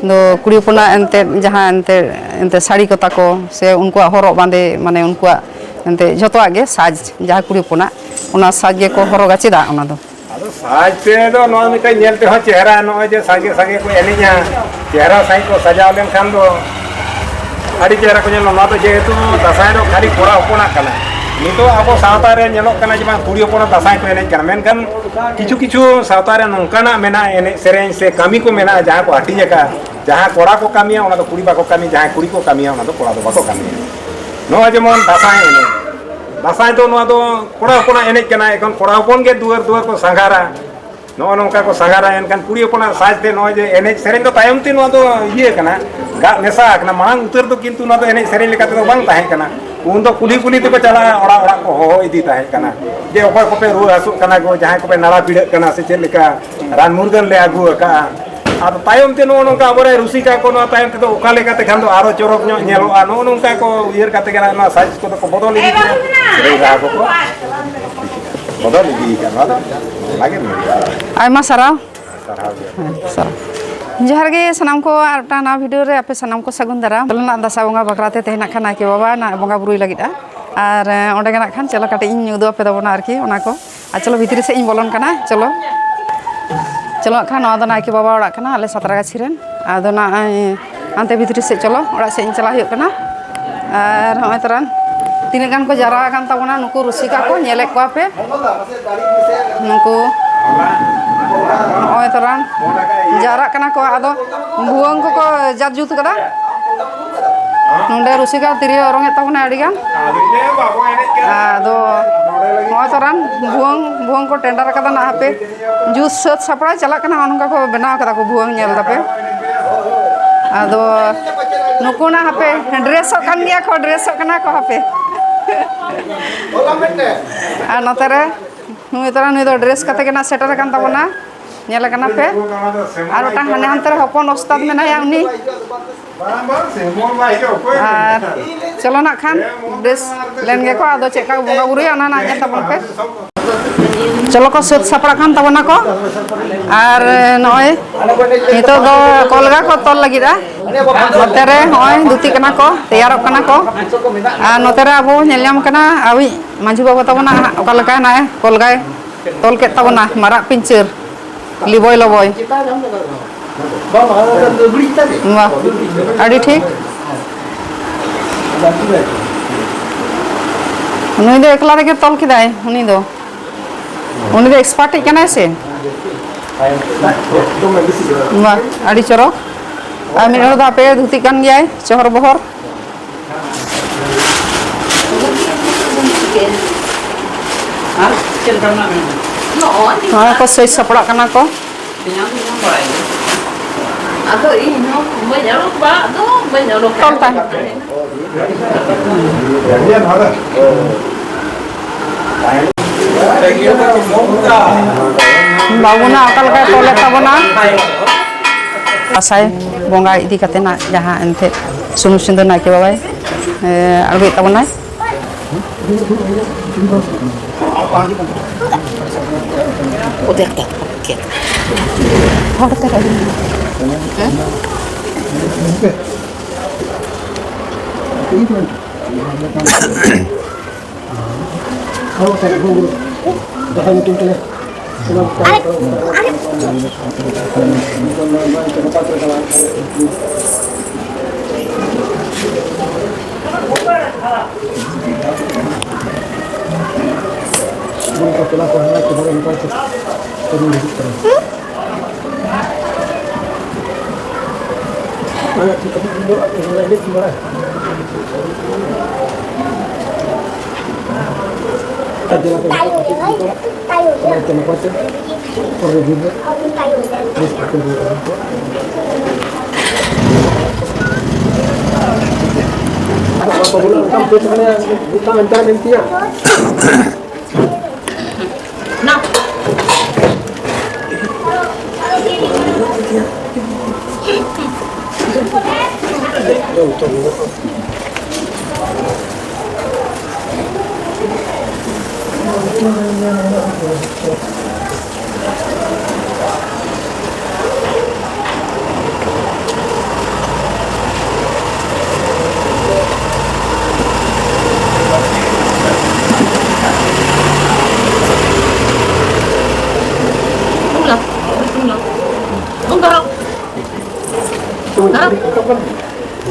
ᱫᱚ ᱠᱩᱲᱤ ᱦᱚᱯᱚᱱᱟᱜ ᱮᱱᱛᱮᱫ ᱡᱟᱦᱟᱸ ᱮᱱᱛᱮᱫ, ᱮᱱᱛᱮᱫ ᱥᱟᱹᱲᱤ ᱠᱚ ᱛᱟᱠᱚ ᱥᱮ ᱩᱱᱠᱩᱣᱟᱜ ᱦᱚᱨᱚᱜ ᱵᱟᱸᱫᱮ, ᱢᱟᱱᱮ ᱩᱱᱠᱩᱣᱟᱜ ᱮᱱᱛᱮᱫ ᱡᱷᱚᱛᱚᱣᱟᱜ ᱜᱮ ᱥᱟᱡᱽ, ᱡᱟᱦᱟᱸ ᱠᱩᱲᱤ ᱦᱚᱯᱚᱱᱟᱜ, ᱚᱱᱟ ᱥᱟᱡᱽ ᱜᱮᱠᱚ ᱦᱚᱨᱚᱜᱟ ᱪᱮᱫᱟᱜ ᱚᱱᱟ ᱫᱚ? ᱟᱫᱚ ᱥᱟᱡᱽ ᱛᱮᱫᱚ ᱱᱚᱣᱟ ᱢᱤᱫᱴᱟᱝ ᱧᱮᱞ ᱛᱮᱦᱚᱸ ᱪᱮᱦᱨᱟ, ᱱᱚᱜᱼᱚᱭ ᱡᱮ ᱥᱟᱸᱜᱮ ᱥᱟᱸᱜᱮ ᱠᱚ ᱮᱱᱮᱡᱼᱟ, ᱪᱮᱦᱨᱟ ᱥᱟᱺᱦᱤᱡ ᱠᱚ ᱥᱟᱡᱟᱣ ᱞᱮᱱᱠᱷᱟᱱ ᱫᱚ ᱟᱹᱰᱤ ᱪᱮᱦᱨᱟ ᱠᱚ ᱧᱮᱞᱚᱜᱼᱟ᱾ ᱱᱚᱣᱟ ᱫᱚ ᱡᱮᱦᱮᱛᱩ ᱫᱟᱸᱥᱟᱭ ᱫᱚ ᱠᱷᱟᱹᱞᱤ ᱠᱚᱲᱟ ᱦᱚᱯᱚᱱᱟᱜ ᱠᱟᱱᱟ, ᱱᱤᱛᱚᱜ ᱟᱵᱚ ᱥᱟᱶᱛᱟ ᱨᱮ ᱧᱮᱞᱚᱜ ᱠᱟᱱᱟ ᱡᱮ ᱵᱟᱝ ᱠᱩᱲᱤ ᱦᱚᱯᱚᱱᱟᱜ ᱫᱟᱸᱥᱟᱭ ᱠᱚ ᱮᱱᱮᱡ ᱠᱟᱱᱟ, ᱢᱮᱱᱠᱷᱟᱱ ᱠᱤᱪᱷᱩ ᱠᱤᱪᱷᱩ ᱥᱟᱶᱛᱟ ᱨᱮ ᱱᱚᱝᱠᱟᱱᱟᱜ ᱢᱮᱱᱟᱜᱼᱟ, ᱮᱱᱮᱡ ᱥᱮᱨᱮᱧ ᱥᱮ ᱠᱟᱹᱢᱤ ᱠᱚ ᱢᱮᱱᱟᱜᱼᱟ, ᱡᱟᱦᱟᱸ ᱠᱚ ᱦᱟᱹᱴᱤᱧ ᱟᱠᱟᱫᱼᱟ, ᱡᱟᱦᱟᱸ ᱠᱚᱲᱟ ᱠᱚ ᱠᱟᱹᱢᱤᱭᱟ ᱚᱱᱟ ᱫᱚ ᱠᱩᱲᱤ ᱵᱟᱠᱚ ᱠᱟᱹᱢᱤᱭᱟ, ᱡᱟᱦᱟᱸ ᱠᱩᱲᱤ ᱠᱚ ᱠᱟᱹᱢᱤᱭᱟ ᱚᱱᱟ ᱫᱚ ᱠᱚᱲᱟ ᱫᱚ ᱵᱟᱠᱚ ᱠᱟᱹᱢᱤᱭᱟ᱾ ᱱᱚᱣᱟ ᱡᱮᱢᱚᱱ ᱫᱟᱸᱥᱟᱭ ᱮᱱᱮᱡ, ᱫᱟᱸᱥᱟᱭ ᱫᱚ ᱱᱚᱣᱟ ᱫᱚ ᱠᱚᱲᱟ ᱦᱚᱯᱚᱱᱟᱜ ᱮᱱᱮᱡ ᱠᱟᱱᱟ, ᱮᱠᱷᱚᱱ ᱠᱚᱲᱟ ᱦᱚᱯᱚᱱ ᱜᱮ ᱫᱩᱣᱟᱹᱨ ᱫᱩᱣᱟᱹᱨ ᱠᱚ ᱥᱟᱸᱜᱷᱟᱨᱟ᱾ ᱱᱚᱜᱼᱚ ᱱᱚᱝᱠᱟ ᱠᱚ ᱥᱟᱸᱜᱷᱟᱨᱟ, ᱮᱱᱠᱷᱟᱱ ᱠᱩᱲᱤ ᱦᱚᱯᱚᱱᱟᱜ ᱥᱟᱡᱽ ᱛᱮ ᱱᱚᱜᱼᱚᱭ ᱡᱮ ᱮᱱᱮᱡ ᱥᱮᱨᱮᱧ ᱫᱚ ᱛᱟᱭᱚᱢ ᱛᱮ ᱱᱚᱣᱟ ᱫᱚ ᱤᱭᱟᱹ ᱠᱟᱱᱟ, ᱜᱟᱜ ᱢᱮᱥᱟ ᱟᱠᱟᱱᱟ᱾ ᱢᱟᱲᱟᱝ ᱩᱛᱟᱹᱨ ᱫᱚ ᱠᱤᱱᱛᱩ ᱱᱚᱣᱟ ᱫᱚ ᱮᱱᱮᱡ ᱥᱮᱨᱮᱧ ᱞᱮᱠᱟ ᱛᱮᱫᱚ ᱵᱟᱝ ᱛᱟᱦᱮᱸ ᱠᱟᱱᱟ᱾ ᱩᱱ ᱫᱚ ᱠᱩᱞᱦᱤ ᱠᱩᱞᱦᱤ ᱛᱮᱠᱚ ᱪᱟᱞᱟᱜᱼᱟ, ᱚᱲᱟᱜ ᱚᱲᱟᱜ ᱠᱚ ᱦᱚᱦᱚ ᱤᱫᱤ ᱛᱟᱦᱮᱸ ᱠᱟᱱᱟ ᱡᱮ ᱚᱠᱚᱭ ᱠᱚᱯᱮ ᱨᱩᱣᱟᱹ ᱦᱟᱹᱥᱩᱜ ᱠᱟᱱᱟ ᱜᱚ, ᱡᱟᱦᱟᱸᱭ ᱠᱚᱯᱮ ᱱᱟᱲᱟ ᱯᱤᱲᱟᱹᱜ ᱠᱟᱱᱟ ᱥᱮ ᱪᱮᱫ ᱞᱮᱠᱟ, ᱨᱟᱱ ᱢᱩᱨᱜᱟᱹᱱ ᱞᱮ ᱟᱹᱜᱩ ᱟᱠᱟᱫᱼᱟ᱾ ᱟᱫᱚ ᱛᱟᱭᱚᱢ ᱛᱮ ᱱᱚᱜᱼᱚ ᱱᱚᱝᱠᱟ ᱟᱵᱚᱨᱮᱱ ᱨᱩᱥᱤᱠᱟ ᱠᱚ ᱱᱚᱣᱟ ᱛᱟᱭᱚᱢ ᱛᱮᱫᱚ ᱚᱠᱟ ᱞᱮᱠᱟᱛᱮ ᱠᱷᱟᱱ ᱫᱚ ᱟᱨᱚ ᱪᱚᱨᱚᱠ ᱧᱚᱜ ᱧᱮᱞᱚᱜᱼᱟ, ᱱᱚᱜᱼᱚ ᱱᱚᱝᱠᱟ ᱠᱚ ᱩᱭᱦᱟᱹᱨ ᱠᱟᱛᱮ ᱜᱮ ᱱᱚᱣᱟ ᱥᱟᱡᱽ ᱠᱚᱫᱚ ᱠᱚ ᱵᱚᱫᱚᱞ ᱤᱫᱤ ᱠᱮᱫᱟ᱾ ᱥᱮᱨᱮᱧ ᱨᱟᱦᱟ ᱠᱚᱠᱚ ᱵᱚᱫᱚᱞ ᱤᱫᱤᱭᱮᱫᱟ᱾ ᱱᱚᱣᱟ ᱫᱚ ᱚᱱᱟᱜᱮ ᱢᱮᱱᱟᱜᱼᱟ᱾ ᱟᱭᱢᱟ ᱥᱟᱨᱦᱟᱣ᱾ ᱥᱟᱨᱦᱟᱣ ᱜᱮ᱾ ᱦᱮᱸ, ᱥᱟᱨᱦᱟᱣ᱾ ᱡᱚᱦᱟᱨ ᱜᱮ ᱥᱟᱱᱟᱢ ᱠᱚ, ᱟᱨ ᱢᱤᱫᱴᱟᱝ ᱱᱟᱣᱟ ᱵᱷᱤᱰᱤᱭᱳ ᱨᱮ ᱟᱯᱮ ᱥᱟᱱᱟᱢ ᱠᱚ ᱥᱟᱹᱜᱩᱱ ᱫᱟᱨᱟᱢ᱾ ᱪᱚᱞᱚ ᱱᱟᱜ ᱫᱟᱸᱥᱟᱭ ᱵᱚᱸᱜᱟ ᱵᱟᱠᱷᱨᱟ ᱛᱮ ᱛᱮᱦᱮᱧ ᱱᱟᱜ ᱠᱷᱟᱱ ᱱᱟᱭᱠᱮ ᱵᱟᱵᱟ ᱱᱟᱜ ᱵᱚᱸᱜᱟ ᱵᱩᱨᱩᱭ ᱞᱟᱹᱜᱤᱫᱼᱟ᱾ ᱟᱨ, ᱮᱸ, ᱚᱸᱰᱮ ᱜᱮ ᱱᱟᱜ ᱠᱷᱟᱱ ᱪᱚᱞᱚ ᱠᱟᱹᱴᱤᱡ ᱤᱧ ᱩᱫᱩᱜ ᱟᱯᱮ ᱛᱟᱵᱚᱱᱟ ᱟᱨᱠᱤ ᱚᱱᱟ ᱠᱚ᱾ ᱟᱨ ᱪᱚᱞᱚ ᱵᱷᱤᱛᱨᱤ ᱥᱮᱫ ᱤᱧ ᱵᱚᱞᱚᱱ ᱠᱟᱱᱟ᱾ ᱪᱚᱞᱚ, ᱪᱚᱞᱚ ᱱᱟᱜ ᱠᱷᱟᱱ ᱱᱚᱣᱟ ᱫᱚ ᱱᱟᱭᱠᱮ ᱵᱟᱵᱟ ᱚᱲᱟᱜ ᱠᱟᱱᱟ ᱟᱞᱮ ᱥᱟᱛᱨᱟᱜᱟᱪᱷᱤ ᱨᱮᱱ᱾ ᱟᱫᱚ ᱱᱟᱜ, ᱮᱸ, ᱦᱟᱱᱛᱮ ᱵᱷᱤᱛᱨᱤ ᱥᱮᱫ ᱪᱚᱞᱚ, ᱚᱲᱟᱜ ᱥᱮᱫ ᱤᱧ ᱪᱟᱞᱟᱜ ᱦᱩᱭᱩᱜ ᱠᱟᱱᱟ᱾ ᱟᱨ ᱦᱚᱸᱜᱼᱚᱭ ᱛᱚᱨᱟᱱ ᱛᱤᱱᱟᱹᱜ ᱜᱟᱱ ᱠᱚ ᱡᱟᱣᱨᱟ ᱟᱠᱟᱱ ᱛᱟᱵᱚᱱᱟ ᱱᱩᱠᱩ ᱨᱩᱥᱤᱠᱟ ᱠᱚ, ᱧᱮᱞᱮᱫ ᱠᱚᱣᱟ ᱯᱮ᱾ ᱱᱩᱠᱩ ᱱᱚᱜᱼᱚᱭ ᱛᱚᱨᱟᱱ ᱡᱟᱣᱨᱟᱜ ᱠᱟᱱᱟ ᱠᱚ᱾ ᱟᱫᱚ ᱵᱷᱩᱣᱟᱹᱝ ᱠᱚᱠᱚ ᱡᱟᱛ ᱡᱩᱛ ᱠᱟᱫᱟ᱾ ᱱᱚᱰᱮ ᱨᱩᱥᱤᱠᱟ ᱛᱤᱨᱭᱳ ᱚᱨᱚᱝ ᱮᱫ ᱛᱟᱵᱚᱱᱟ ᱟᱹᱰᱤ ᱜᱟᱱ᱾ ᱟᱫᱚ ᱱᱚᱜᱼᱚᱭ ᱛᱚᱨᱟᱱ ᱵᱷᱩᱣᱟᱹᱝ, ᱵᱷᱩᱣᱟᱹᱝ ᱠᱚ ᱴᱮᱱᱰᱟᱨ ᱠᱟᱫᱟ ᱱᱟᱜ ᱦᱟᱯᱮ᱾ ᱡᱩᱛ ᱥᱟᱹᱛ ᱥᱟᱯᱲᱟᱣ ᱪᱟᱞᱟᱜ ᱠᱟᱱᱟ, ᱱᱚᱜᱼᱚ ᱱᱚᱝᱠᱟ ᱠᱚ ᱵᱮᱱᱟᱣ ᱠᱟᱫᱟ ᱠᱚ ᱵᱷᱩᱣᱟᱹᱝ, ᱧᱮᱞ ᱫᱟᱯᱮ᱾ ᱟᱫᱚ ᱱᱩᱠᱩ ᱱᱟ ᱦᱟᱯᱮ ᱰᱨᱮᱥᱚᱜ ᱠᱟᱱ ᱜᱮᱭᱟ ᱠᱚ, ᱰᱨᱮᱥᱚᱜ ᱠᱟᱱᱟ ᱠᱚ ᱦᱟᱯᱮ᱾ ᱟᱨ ᱱᱚᱛᱮ ᱨᱮ ᱱᱩᱭ ᱛᱚᱨᱟ, ᱱᱩᱭ ᱫᱚ ᱰᱨᱮᱥ ᱠᱟᱛᱮ ᱜᱮ ᱱᱟᱜ ᱥᱮᱴᱮᱨ ᱟᱠᱟᱱ ᱛᱟᱵᱚᱱᱟ, ᱧᱮᱞ ᱟᱠᱟᱱᱟ ᱯᱮ᱾ ᱟᱨ ᱢᱤᱫᱴᱟᱝ ᱦᱟᱱᱮ ᱦᱟᱱᱛᱮ ᱨᱮ ᱦᱚᱯᱚᱱ ᱚᱥᱛᱟᱫ ᱢᱮᱱᱟᱭᱟ, ᱩᱱᱤ ᱟᱨ ᱪᱚᱞᱚ ᱱᱟᱜ ᱠᱷᱟᱱ ᱵᱮᱥ ᱞᱮᱱ ᱜᱮᱠᱚ, ᱟᱫᱚ ᱪᱮᱫ ᱞᱮᱠᱟ ᱠᱚ ᱵᱚᱸᱜᱟ ᱵᱩᱨᱩᱭᱟ ᱚᱱᱟ ᱱᱟᱜ ᱧᱮᱞ ᱛᱟᱵᱚᱱ ᱯᱮ᱾ ᱪᱚᱞᱚ ᱠᱚ ᱥᱟᱹᱛ ᱥᱟᱯᱲᱟᱜ ᱠᱟᱱ ᱛᱟᱵᱚᱱᱟ ᱠᱚ᱾ ᱟᱨ ᱱᱚᱜᱼᱚᱭ ᱱᱤᱛᱚᱜ ᱫᱚ ᱠᱚᱞᱜᱟ ᱠᱚ ᱛᱚᱞ ᱞᱟᱹᱜᱤᱫᱼᱟ᱾ ᱱᱚᱛᱮ ᱨᱮ ᱱᱚᱜᱼᱚᱭ ᱫᱷᱩᱛᱤᱜ ᱠᱟᱱᱟ ᱠᱚ, ᱛᱮᱭᱟᱨᱚᱜ ᱠᱟᱱᱟ ᱠᱚ᱾ ᱟᱨ ᱱᱚᱛᱮ ᱨᱮ ᱟᱵᱚ ᱧᱮᱞ ᱧᱟᱢ ᱠᱟᱱᱟ ᱟᱵᱚᱭᱤᱡ ᱢᱟᱹᱡᱷᱤ ᱵᱟᱵᱟ ᱛᱟᱵᱚᱱᱟ ᱦᱟᱸᱜ ᱚᱠᱟ ᱞᱮᱠᱟ ᱦᱮᱱᱟᱭ, ᱠᱚᱞᱜᱟᱭ ᱛᱚᱞ ᱠᱮᱫ ᱛᱟᱵᱚᱱᱟ ᱢᱟᱨᱟᱜ ᱯᱤᱧᱪᱟᱹᱨ᱾ ᱞᱤᱵᱚᱭ ᱞᱚᱵᱚᱭ᱾ ᱵᱟᱝ, ᱚᱱᱟ ᱫᱚ ᱞᱩᱜᱽᱲᱤ ᱪᱮᱛᱟᱱ ᱨᱮ᱾ ᱵᱟᱦ, ᱟᱹᱰᱤ ᱴᱷᱤᱠ᱾ ᱱᱩᱭ ᱫᱚ ᱮᱠᱞᱟ ᱨᱮᱜᱮ ᱛᱚᱞ ᱠᱮᱫᱟᱭ, ᱩᱱᱤ ᱫᱚ, ᱩᱱᱤ ᱫᱚ ᱮᱠᱥᱯᱟᱨᱴ ᱤᱡ ᱠᱟᱱᱟᱭ ᱥᱮ᱾ ᱵᱟᱦ, ᱟᱹᱰᱤ ᱪᱚᱨᱚᱠ᱾ ᱟᱨ ᱢᱤᱫ ᱦᱚᱲ ᱫᱚ ᱦᱟᱯᱮ ᱫᱷᱩᱛᱤᱜ ᱠᱟᱱ ᱜᱮᱭᱟᱭ, ᱪᱚᱦᱚᱨ ᱵᱚᱦᱚᱨ᱾ ᱟᱨ ᱪᱮᱫ ᱞᱮᱠᱟ ᱢᱮᱱᱟᱜ ᱵᱮᱱᱟ? ᱱᱚᱜᱼᱚᱭ ᱱᱚᱜᱼᱚᱭ ᱠᱚ ᱥᱟᱹᱛ ᱥᱟᱯᱲᱟᱜ ᱠᱟᱱᱟ ᱠᱚ᱾ ᱵᱮᱱᱟᱣ ᱫᱚ ᱵᱟᱲᱟᱭ ᱜᱮ᱾ ᱟᱫᱚ ᱤᱧ ᱦᱚᱸ ᱵᱟᱹᱧ ᱚᱰᱚᱠ ᱵᱟᱲᱟᱜ ᱫᱚ, ᱵᱟᱹᱧ ᱚᱰᱚᱠ ᱛᱚᱞ ᱛᱟᱦᱮᱱ᱾ ᱵᱟᱹᱵᱩᱱᱟ ᱚᱠᱟ ᱞᱮᱠᱟᱭ ᱛᱚᱞᱮᱫ ᱛᱟᱵᱚᱱᱟ? ᱫᱟᱸᱥᱟᱭ ᱵᱚᱸᱜᱟ ᱤᱫᱤ ᱠᱟᱛᱮ ᱱᱟᱜ ᱡᱟᱦᱟᱸ ᱮᱱᱛᱮᱫ ᱥᱩᱱᱩᱢ ᱥᱤᱸᱫᱩᱨ ᱱᱟᱭᱠᱮ ᱵᱟᱵᱟᱭ, ᱮ, ᱟᱬᱜᱚᱭᱮᱫ ᱛᱟᱵᱚᱱᱟᱭ᱾ ᱦᱚᱲ ᱛᱮ ᱟᱹᱰᱤ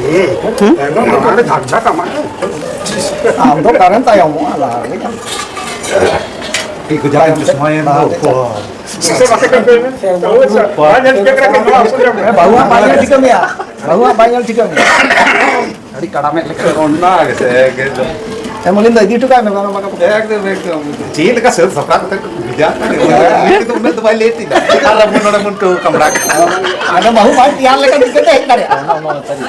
ᱮᱠᱫᱚᱢ ᱱᱚᱣᱟ ᱨᱮ ᱡᱷᱟᱠ ᱡᱷᱟᱠ ᱟᱢᱟᱜ ᱜᱮ᱾ ᱟᱢ ᱫᱚ ᱚᱠᱟᱨᱮᱢ ᱛᱟᱭᱚᱢᱚᱜᱼᱟ, ᱞᱟᱦᱟ ᱨᱮᱜᱮ ᱟᱢ᱾ ᱛᱤ ᱠᱚ ᱡᱟᱦᱟᱸᱭ ᱪᱚᱥᱢᱟᱭᱮᱱ ᱫᱚ᱾ ᱞᱟᱦᱟ ᱨᱮᱜᱮ᱾ ᱵᱟᱹᱦᱩ ᱦᱟᱸᱜ ᱵᱟᱭ ᱧᱮᱞ ᱴᱷᱤᱠᱟᱹ ᱢᱮᱭᱟ, ᱵᱟᱹᱦᱩ ᱦᱟᱸᱜ ᱵᱟᱭ ᱧᱮᱞ ᱴᱷᱤᱠᱟᱹ ᱢᱮᱭᱟ᱾ ᱟᱹᱰᱤ ᱠᱟᱲᱟᱢᱮᱫ ᱞᱮᱠᱟ᱾ ᱚᱱᱟ ᱜᱮᱥᱮ, ᱮᱠᱫᱚᱢ᱾ ᱮ, ᱢᱚᱞᱤᱱ ᱫᱚ ᱤᱫᱤ ᱦᱚᱴᱚ ᱠᱟᱜ ᱢᱮ, ᱵᱟᱝ, ᱵᱟᱝ᱾ ᱮᱠᱫᱚᱢ, ᱮᱠᱫᱚᱢ᱾ ᱪᱮᱫ ᱞᱮᱠᱟ ᱥᱟᱹᱛ ᱥᱟᱯᱲᱟᱣ ᱠᱟᱛᱮ ᱠᱚ ᱡᱟ, ᱩᱱᱤ ᱫᱚ ᱩᱱᱟᱹᱜ ᱫᱚ ᱵᱟᱭ ᱞᱮᱴ ᱮᱫᱟ᱾ ᱟᱨ ᱟᱵᱚ ᱱᱚᱰᱮ ᱵᱚᱱ ᱴᱷᱟᱹᱣ ᱠᱟᱢᱲᱟ ᱠᱟᱜᱼᱟ᱾ ᱟᱫᱚ ᱵᱟᱹᱦᱩ ᱵᱟᱭ ᱛᱮᱭᱟᱨ ᱞᱮᱠᱷᱟᱱ ᱪᱤᱠᱟᱹᱛᱮ ᱦᱮᱡ ᱫᱟᱲᱮᱭᱟᱜᱼᱟ? ᱚᱱᱟ ᱢᱟ ᱥᱟᱹᱨᱤ᱾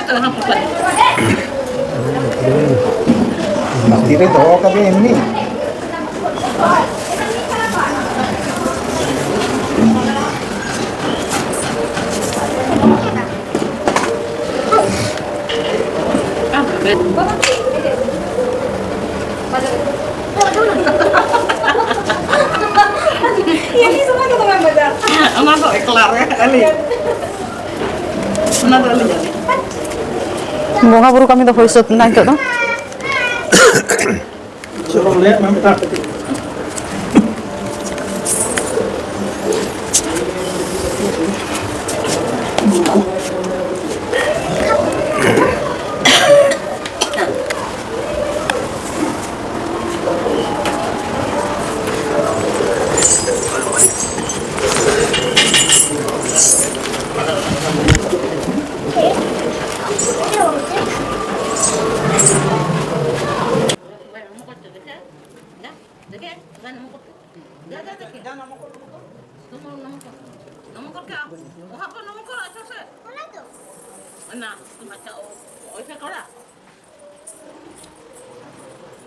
ᱛᱤᱨᱮ ᱫᱚᱦᱚ ᱠᱟᱫᱮ ᱮᱢᱱᱤ? ᱚᱱᱟ ᱫᱚ ᱮᱠᱞᱟ ᱨᱮ, ᱟᱹᱞᱤᱧ᱾ ᱚᱱᱟ ᱫᱚ ᱟᱹᱞᱤᱧ, ᱟᱹᱞᱤᱧ᱾ ᱵᱚᱸᱜᱟ ᱵᱩᱨᱩ ᱠᱟᱹᱢᱤ ᱫᱚ ᱦᱩᱭ ᱥᱟᱹᱛ ᱮᱱᱟ ᱱᱤᱛᱚᱜ ᱫᱚ᱾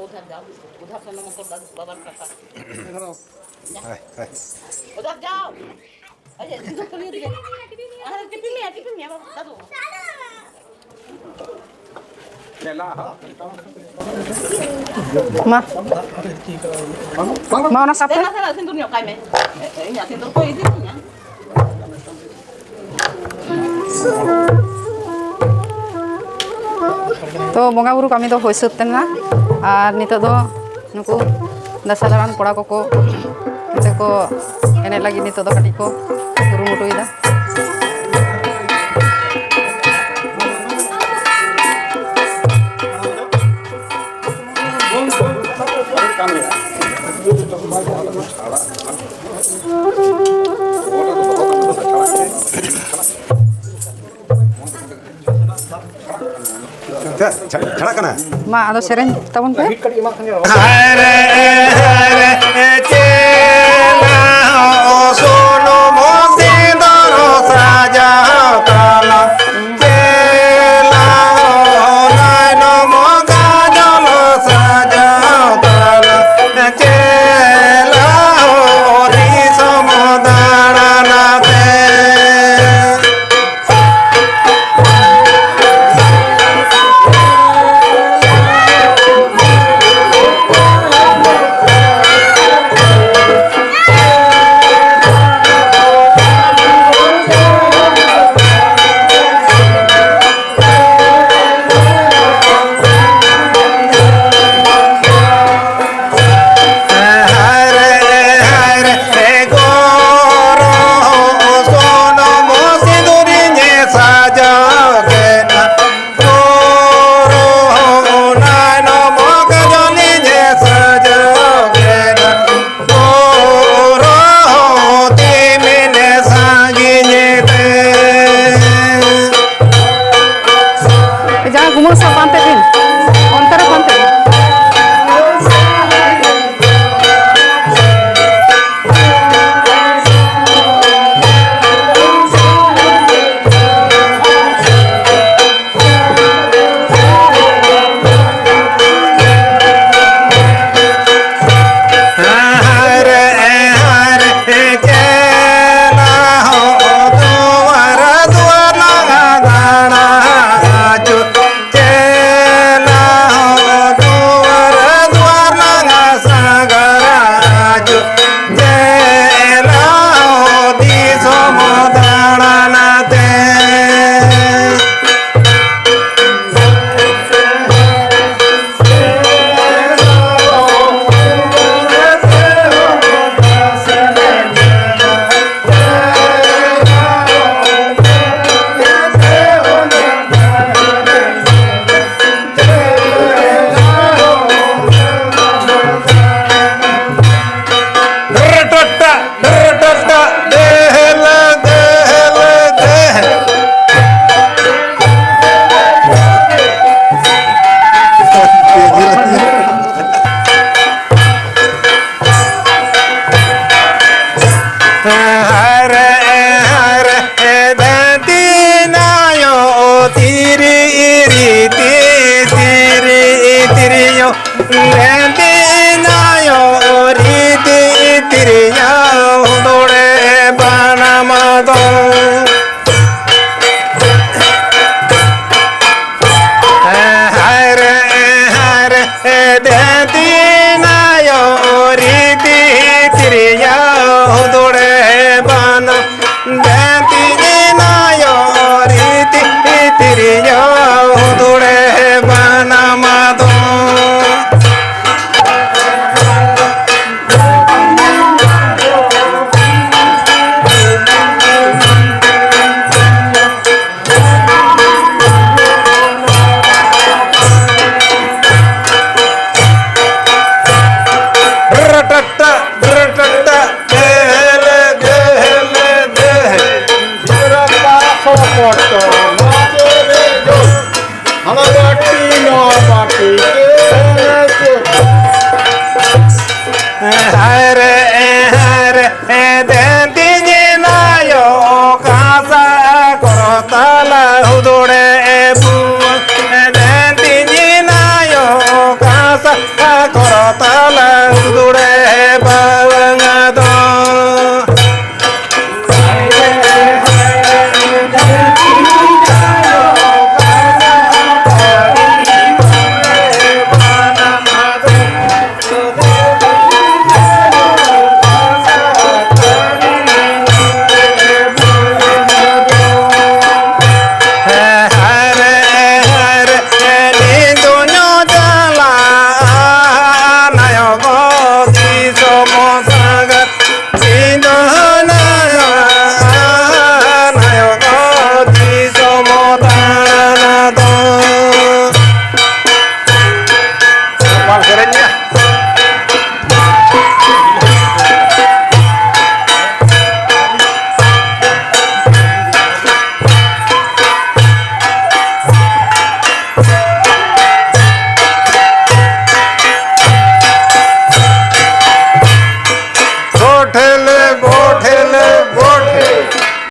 उधर जाओ, उधर से नमक और बाबा का। उधर जाओ। अरे, टिफिन में है, टिफिन में है, बाबा, दादू। ᱢᱟ᱾ ᱢᱟ, ᱚᱱᱟ ᱥᱟᱯ ᱨᱮ᱾ ᱫᱮᱱᱟ, ᱫᱮᱱᱟ, ᱥᱤᱸᱫᱩᱨ ᱧᱚᱜ ᱠᱟᱭ ᱢᱮ᱾ ᱤᱧᱟᱹᱜ ᱥᱤᱸᱫᱩᱨ ᱠᱚ ᱤᱫᱤ ᱛᱤᱧᱟ᱾ ᱛᱚ, ᱵᱚᱸᱜᱟ ᱵᱩᱨᱩ ᱠᱟᱹᱢᱤ ᱫᱚ ᱦᱩᱭ ᱥᱟᱹᱛ ᱮᱱᱟ᱾ ᱟᱨ ᱱᱤᱛᱚᱜ ᱫᱚ ᱱᱩᱠᱩ ᱫᱟᱸᱥᱟᱭ ᱫᱟᱬᱟᱱ ᱠᱚᱲᱟ ᱠᱚᱠᱚ ᱱᱤᱛᱚᱜ ᱠᱚ ᱮᱱᱮᱡ ᱞᱟᱹᱜᱤᱫ ᱱᱤᱛᱚᱜ ᱫᱚ ᱠᱟᱹᱴᱤᱡ ᱠᱚ ᱠᱩᱨᱩᱢᱩᱴᱩᱭᱮᱫᱟ᱾ ᱪᱷᱟ-, ᱪᱷᱟ-, ᱪᱷᱟᱲᱟᱜ ᱠᱟᱱᱟ᱾ ᱢᱟ, ᱟᱫᱚ ᱥᱮᱨᱮᱧ ᱛᱟᱵᱚᱱ ᱯᱮ᱾ ᱦᱟᱭ ᱨᱮ, ᱦᱟᱭ ᱨᱮ, ᱪᱮᱫ